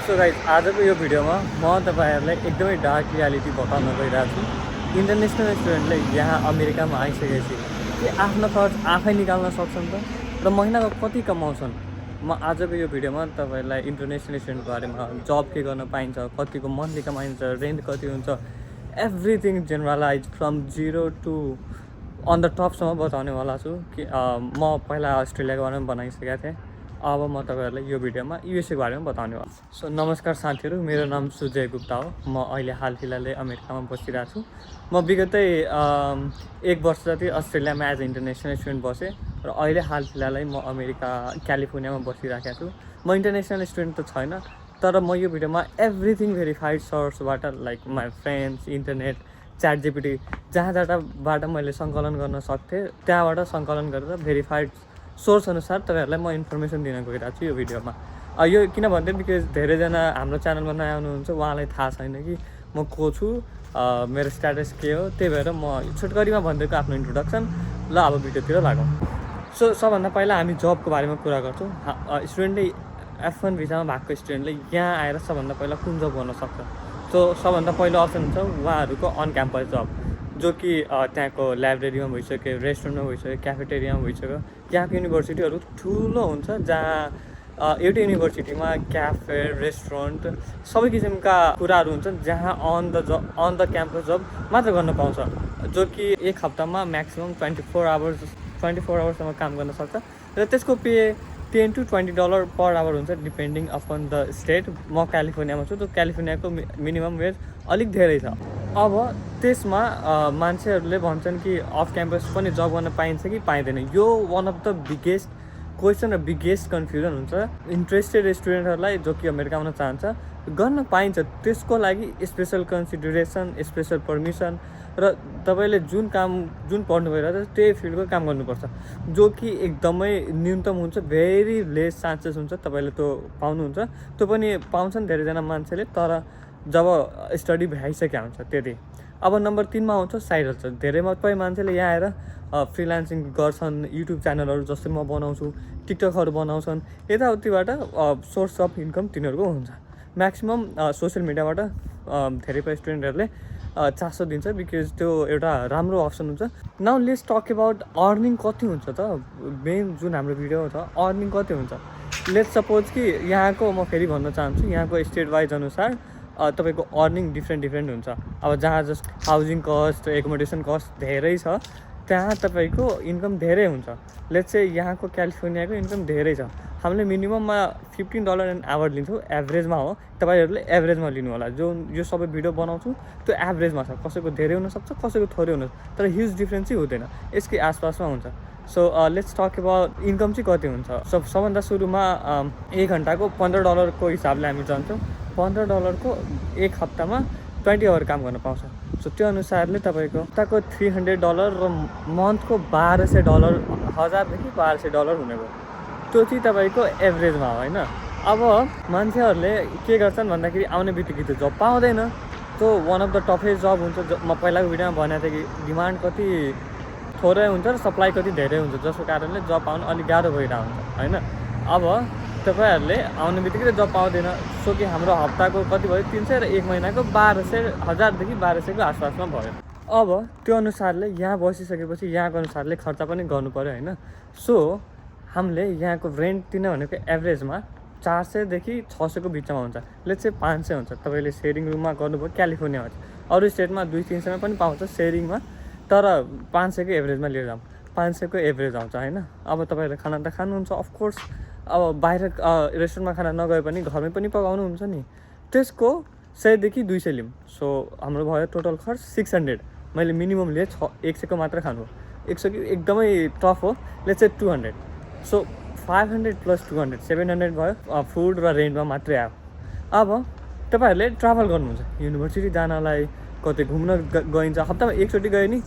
So guys आजको यो भिडियोमा म तपाईँहरूलाई एकदमै डार्क रियालिटी बताउन गइरहेको छु। इन्टरनेसनल स्टुडेन्टले यहाँ अमेरिकामा आइसकेपछि के आफ्नो खर्च आफै निकाल्न सक्छन् त र महिनाको कति कमाउँछन्। म आजको यो भिडियोमा तपाईँहरूलाई इन्टरनेसनल स्टुडेन्टको बारेमा जब के गर्न पाइन्छ, कतिको मन्थली कमाइन्छ, रेन्ट कति हुन्छ, everything generalise from zero to on the टपसम्म बताउनेवाला छु कि म पहिला अस्ट्रेलियाको बारेमा बनाइसकेको थिएँ। अब म तपाईँहरूलाई यो भिडियोमा युएसएको बारेमा बताउने हो। सो नमस्कार साथीहरू, मेरो नाम सुजय गुप्ता हो। म अहिले हाल फिलहालै अमेरिकामा बसिरहेको छु। म विगतै 1 वर्ष जति अस्ट्रेलियामा एज इन्टरनेसनल स्टुडेन्ट बसेँ र अहिले हाल फिलहालै म अमेरिका क्यालिफोर्नियामा बसिरहेको छु। म इन्टरनेसनल स्टुडेन्ट त छैन, तर म यो भिडियोमा एभ्रिथिङ भेरिफाइड सोर्सबाट like my friends, internet, chat GPT जहाँबाट मैले सङ्कलन गर्न सक्थेँ त्यहाँबाट सङ्कलन गरेर भेरिफाइड सोर्स अनुसार तपाईँहरूलाई म इन्फर्मेसन दिन गइरहेको छु यो भिडियोमा। यो किन भन्दै बिकज धेरैजना हाम्रो च्यानलमा नयाँ आउनुहुन्छ, उहाँलाई थाहा छैन कि म को छु, मेरो स्ट्याटस के हो। त्यही भएर म छोटकरीमा भनिदिएको आफ्नो इन्ट्रोडक्सन। ल अब भिडियोतिर लागौँ। सो सबभन्दा पहिला हामी जबको बारेमा कुरा गर्छौँ। स्टुडेन्टले F1 भिजामा भएको स्टुडेन्टले यहाँ आएर सबभन्दा पहिला कुन जब गर्न सक्छ। सो सबभन्दा पहिलो अप्सन हुन्छ उहाँहरूको अन क्याम्पस जब, जो कि त्यहाँको लाइब्रेरीमा भइसक्यो, रेस्टुरेन्टमा भइसक्यो, क्याफेटेरियामा भइसक्यो। यहाँको युनिभर्सिटीहरू ठुलो हुन्छ, जहाँ एउटै युनिभर्सिटीमा क्याफे, रेस्टुरेन्ट सबै किसिमका कुराहरू हुन्छन्, जहाँ अन द क्याम्पस जब मात्र गर्न पाउँछ, जो कि एक हप्तामा म्याक्सिमम् 24 आवर्ससम्म काम गर्न सक्छ। र त्यसको पे $10 to $20 पर आवर हुन्छ, डिपेन्डिङ अपन द स्टेट। म क्यालिफोर्नियामा छु, त क्यालिफोर्नियाको मिनिमम वेज अलिक धेरै छ। अब त्यसमा मान्छेहरूले भन्छन् कि अफ क्याम्पस पनि जब गर्न पाइन्छ कि पाइँदैन। यो one of the biggest question र बिगेस्ट कन्फ्युजन हुन्छ इन्ट्रेस्टेड स्टुडेन्टहरूलाई, जो कि अमेरिका आउन चाहन्छ। गर्न पाइन्छ, त्यसको लागि स्पेसल कन्सिडरेसन, स्पेसल पर्मिसन र तपाईँले जुन पढ्नु भइरहेको छ त्यही फिल्डको काम गर्नुपर्छ, जो कि एकदमै न्यूनतम हुन्छ। भेरी लेस चान्सेस हुन्छ तपाईँले त्यो पाउनुहुन्छ। त्यो पनि पाउँछन् धेरैजना मान्छेले, तर जब स्टडी भइसक्यो हुन्छ त्यति। अब नम्बर 3मा आउँछ साइड हसल। धेरै मात्रै मान्छेले यहाँ आएर फ्रिलान्सिङ गर्छन्, युट्युब च्यानलहरू जस्तै म बनाउँछु, टिकटकहरू बनाउँछन्। यताउतिबाट सोर्स अफ इन्कम तिनीहरूको हुन्छ। म्याक्सिमम् सोसियल मिडियाबाट धेरै स्टुडेन्टहरूले चासो दिन्छ, बिकज त्यो एउटा राम्रो अप्सन हुन्छ। Now let's talk about earning कति हुन्छ त। मेन जुन हाम्रो भिडियो छ, अर्निङ कति हुन्छ। लेट्स सपोज कि यहाँको, म फेरि भन्न चाहन्छु, यहाँको स्टेट वाइज अनुसार तपाईँको अर्निङ डिफ्रेन्ट हुन्छ। अब जहाँ just housing cost, accommodation cost धेरै छ, त्यहाँ तपाईँको इन्कम धेरै हुन्छ। लेट्स चाहिँ यहाँको क्यालिफोर्नियाको इन्कम धेरै छ। हामीले मिनिमममा $15 एन आवर लिन्छौँ, एभरेजमा हो। तपाईँहरूले एभरेजमा लिनु होला। जो यो सबै भिडियो बनाउँछु त्यो एभरेजमा छ, कसैको धेरै हुनसक्छ, कसैको थोरै हुनसक्छ, तर ह्युज डिफ्रेन्स चाहिँ हुँदैन, यसकै आसपासमा हुन्छ। So let's talk about income चाहिँ कति हुन्छ। सबभन्दा सुरुमा 1 घन्टाको $15 को हिसाबले हामी जान्छौँ। $15 को एक हप्तामा 20 आवर काम गर्न पाउँछ। सो त्यो अनुसारले तपाईँको हप्ताको $300 र मन्थको $1200, $1000देखि $1200 हुने भयो। त्यो चाहिँ तपाईँको एभरेजमा हो, होइन। अब मान्छेहरूले के गर्छन् भन्दाखेरि आउने बित्तिकै त्यो जब पाउँदैन। त्यो वान अफ द टफेस्ट जब हुन्छ। म पहिलाको भिडियोमा भनेको थिएँ कि डिमान्ड कति थोरै हुन्छ र सप्लाई कति धेरै हुन्छ, जसको कारणले जब पाउनु अलिक गाह्रो भइरहेको हुन्छ, होइन। अब तपाईँहरूले आउने बित्तिकै जब पाउँदैन। सो कि हाम्रो हप्ताको कति भयो 300 र एक महिनाको 1000देखि 1200को आसपासमा भयो। अब त्यो अनुसारले यहाँ बसिसकेपछि यहाँको अनुसारले खर्च पनि गर्नु पऱ्यो, होइन। सो हामीले यहाँको रेन्ट तिर्न भनेको एभरेजमा 400देखि 600को बिचमा हुन्छ। लेट्स चाहिँ 500 हुन्छ। तपाईँले सेयरिङ रुममा गर्नुभयो क्यालिफोर्नियामा, अरू स्टेटमा 200-300मा पनि पाउँछ सेयरिङमा, तर 500को एभरेजमा लिएर जाऊँ, 500को एभरेज आउँछ, होइन। अब तपाईँहरूले खाना त खानुहुन्छ अफकोर्स। अब बाहिर रेस्टुरेन्टमा खाना नगए पनि घरमै पनि पकाउनुहुन्छ नि, त्यसको 100देखि 200 लिउँ। सो हाम्रो भयो टोटल खर्च 600। मैले मिनिमम लिएँ 100को मात्र खानु हो। 100 कि एकदमै टफ हो। लेट्स चाहिँ 200। सो 500 + 200 700 भयो। फुड र रेन्टमा मात्रै आयो। अब तपाईँहरूले ट्राभल गर्नुहुन्छ युनिभर्सिटी जानलाई, कतै घुम्न गइन्छ, हप्तामा एकचोटि गयो नि,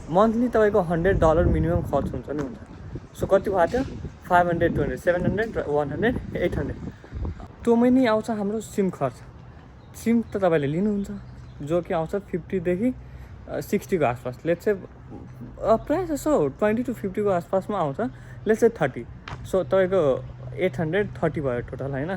मन्थली तपाईँको $100 मिनिमम खर्च हुन्छ नि हुन्छ। सो कति भएको थियो, 500, 200, 700, 100, 800। त्योमै नै आउँछ हाम्रो सिम खर्च। सिम त तपाईँले लिनुहुन्छ, जो कि आउँछ 50देखि 60को आसपास। लेट्स चाहिँ प्रायः जसो 20 to 50को आसपासमा आउँछ। लेट्स चाहिँ 30। सो तपाईँको 830 भयो टोटल, होइन।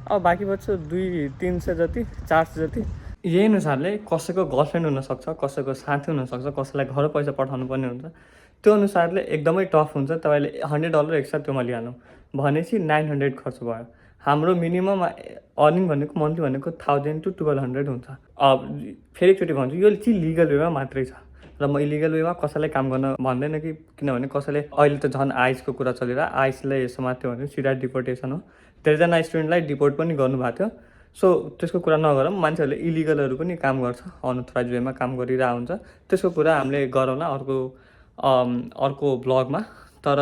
अब बाँकी बच्छ 200-300 जति 400 जति। यही अनुसारले कसैको गर्लफ्रेन्ड हुनसक्छ, कसैको साथी हुनसक्छ, कसैलाई घर पैसा पठाउनु पर्ने हुन्छ। त्यो अनुसारले एकदमै टफ हुन्छ। तपाईँले $100 एक्स्ट्रा त्योमा लिइहाल्नु भनेपछि 900 खर्च भयो। हाम्रो मिनिमम अर्निङ भनेको मन्थली भनेको 1000 to 1200 हुन्छ। फेरि एकचोटि भन्छु, यो चाहिँ लिगल वेमा मात्रै छ र म इलिगल वेमा कसैलाई काम गर्न भन्दैन कि, किनभने कसैले अहिले त झन् आइसको कुरा चलिरहेको, आइसले समात्यो भने सिधा डिपोर्टेसन हो। धेरैजना स्टुडेन्टलाई डिपोर्ट पनि गर्नुभएको थियो। सो त्यसको कुरा नगरौँ। मान्छेहरूले इलिगलहरू पनि काम गर्छ, अनअथोराइज वेमा काम गरिरहेको हुन्छ। त्यसको कुरा हामीले गरौँला अर्को ब्लगमा। तर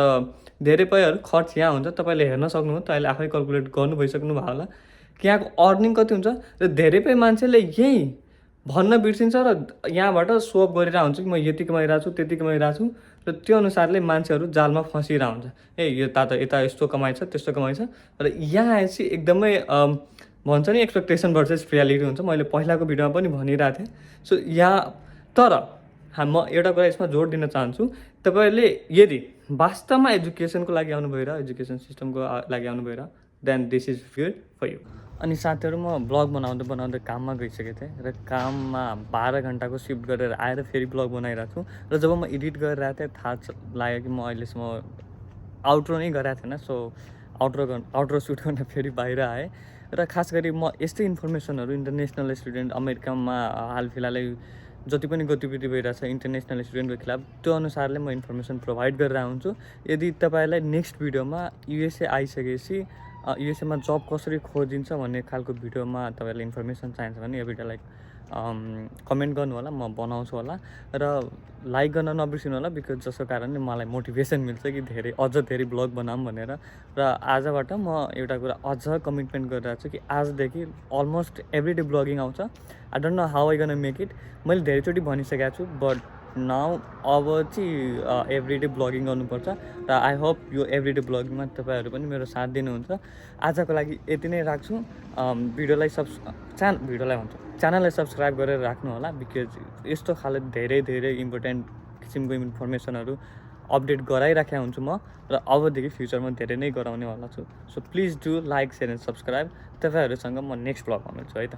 धेरै पैसाहरू खर्च यहाँ हुन्छ। तपाईँले हेर्न सक्नुहुन्छ, अहिले आफै क्यालकुलेट गर्नु भइसक्नु भयो होला कि यहाँको अर्निङ कति हुन्छ। र धेरै मान्छेले यही भन्न बिर्सिन्छ र यहाँबाट सोअप गरिरहेको हुन्छ कि म यति कमाइरहेको छु, त्यति कमाइरहेको छु। र त्यो अनुसारले मान्छेहरू जालमा फँसिरहेको हुन्छ। यता यस्तो कमाइछ, त्यस्तो कमाइछ। र यहाँ आएपछि एकदमै भन्छ नि एक्सपेक्टेसन भर्सेस रियालिटी हुन्छ। मैले पहिलाको भिडियोमा पनि भनिरहेको थिएँ। सो यहाँ तर म एउटा कुरा यसमा जोड दिन चाहन्छु, तपाईँहरूले यदि वास्तवमा एजुकेसनको लागि आउनुभयो र एजुकेसन सिस्टमको लागि आउनुभयो र then this is good for you. अनि साथीहरू, म ब्लग बनाउँदै काममा गइसकेको थिएँ र काममा 12 घन्टाको सिफ्ट गरेर आएर फेरि ब्लग बनाइरहेको छु। र जब म एडिट गरिरहेको थिएँ थाहा लाग्यो कि म अहिलेसम्म आउट्रो नै गरेको थिएन। सो आउट्रो सुट गर्न फेरि बाहिर आएँ। र खास गरी म यस्तै इन्फर्मेसनहरू इन्टरनेसनल स्टुडेन्ट अमेरिकामा हाल फिलहालै जति पनि गतिविधि भइरहेछ इन्टरनेसनल स्टुडेन्टको खिलाफ, त्यो अनुसारले म इन्फर्मेसन प्रोभाइड गरेर हुन्छु। यदि तपाईँलाई नेक्स्ट भिडियोमा युएसए आइसकेपछि युएसएमा जब कसरी खोजिन्छ भन्ने खालको भिडियोमा तपाईँलाई इन्फर्मेसन चाहिन्छ भने यो भिडियोलाई कमेन्ट गर्नु होला, म बनाउँछु होला। र लाइक गर्न नबिर्सिनु होला, बिकज जसको कारणले मलाई मोटिभेसन मिल्छ कि अझ धेरै ब्लग बनाऊँ भनेर। र आजबाट म एउटा कुरा अझ कमिटमेन्ट गरिरहेको छु कि आजदेखि अलमोस्ट एभ्रिडे ब्लगिङ आउँछ। I don't know how I gonna make it. मैले धेरैचोटि भनिसकेको छु, बट नाउ अब चाहिँ एभ्रिडे ब्लगिङ गर्नुपर्छ। र आई होप यो एभ्रिडे ब्लगिङमा तपाईँहरू पनि मेरो साथ दिनुहुन्छ। आजको लागि यति नै राख्छु। च्यानललाई सब्सक्राइब गरेर राख्नु होला, बिकज यस्तो खाले धेरै इम्पोर्टेन्ट किसिमको इन्फर्मेसनहरू अपडेट गराइराखेको हुन्छु म। र अबदेखि फ्युचरमा धेरै नै गराउनेवाला छु। So please do like, share and subscribe. तपाईँहरूसँग म नेक्स्ट ब्लगमा मिल्छु है त।